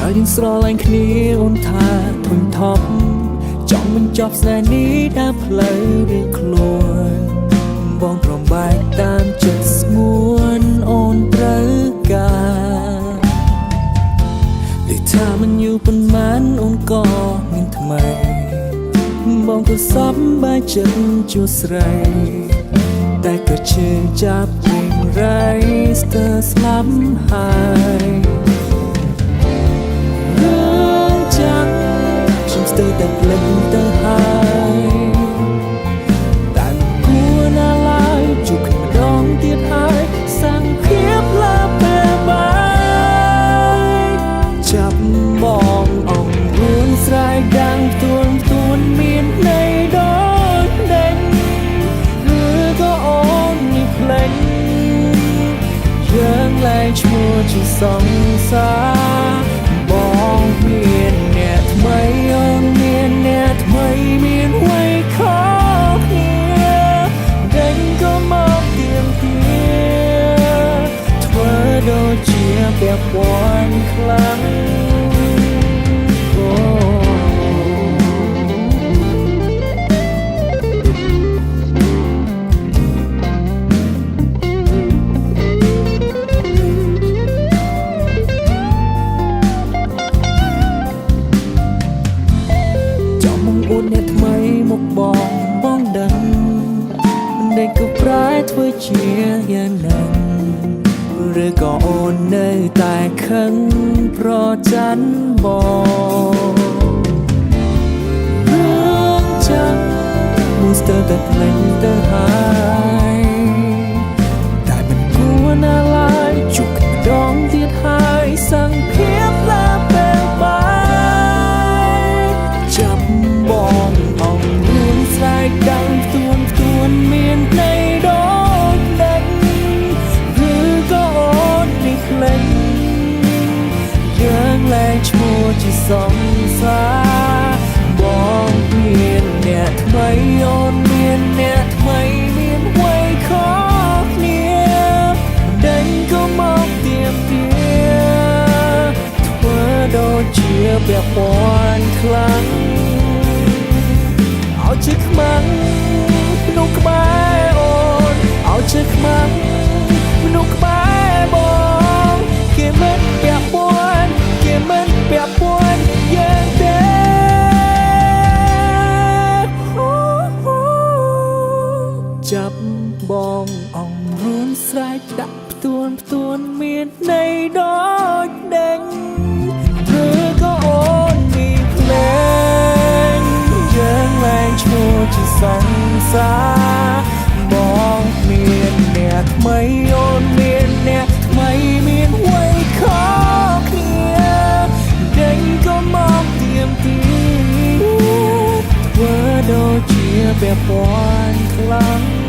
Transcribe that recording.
កាលយើងស្រឡាញ់គ្នាអូនថាធុញថប់ចង់បញ្ចប់ស្នេហ៍នេះដើរផ្លូវរៀងខ្លួនបងព្រមបែកតាមចិត្តស្ងួនអូនត្រូវការ ឬថាមិនយូរប៉ុន្មានអូនក៏មានថ្មីបងក៏សប្បាយចិត្តជួស្រីតែក៏ឈឺចាប់វិញរៃស្ទើរស្លាប់ហើយរឿងចាំខ្ញុំស្ទើរតែភ្លេចទៅហើយតែមិនគួរណាឡើយជួបគ្នាម្ដងទៀតហើយសង្ឃាបឡាពេលបាយចាប់បងអងរួនស្រែកដាំងទួនទួនមានន័យដូចដេញឬក៏អូននេះភ្លេច យើងលែងឈ្មោះជាសង្សារបងមានអ្នកថ្មីអូនមានអ្នកថ្មីមានໄວខុសគ្នាដេញក៏មកទៀមទាធ្វើដូចជាពាក់ព័ន្ធខ្លាំងអូ ចង់មកអួតអ្នកថ្មីមកបងបងដឹងមិនដេចក៏ប្រែធ្វើជាយ៉ាងนั้นឬក៏អូននៅតែខឹងប្រច័នបងរឿងចាំមួយស្ទើរតែភ្លេចទៅហើយតែមិនគួរណាឡើយជួបគ្នាម្ដងទៀតហើយសង្ឃាបឡាពេលបាយចាប់បងអងរួនស្រែកដាំងទួនទួនមានន័យដូចដេញឬក៏អូននេះភ្លេច យើងលែងឈ្មោះជាសង្សារបងមានអ្នកថ្មីអូនមានអ្នកថ្មីមានໄວខុសគ្នាដេញក៏មកទៀមទាធ្វើដូចជាពាក់ព័ន្ធខ្លាំងឲ្យជាខ្មាំងមនុស្សក្បែរអូនឲ្យជាខ្មាំងមនុស្សក្បែរបងគេមិនពាក់ព័ន្ធគេមិនពាក់ព័ន្ធយើងទេ ចាប់បងអងរួនស្រែកដាក់ផ្ទួនផ្ទួនមានន័យដូចដេញឬក៏អូននេះភ្លេងយើងលែងឈ្មោះជាសង្សារបងមានអ្នកថ្មីអូនមានអ្នកថ្មីមានໄວខុសគ្នាដេញក៏មកទៀមទាធ្វើដូចជាពាក់ព័ន្ធខ្លាំង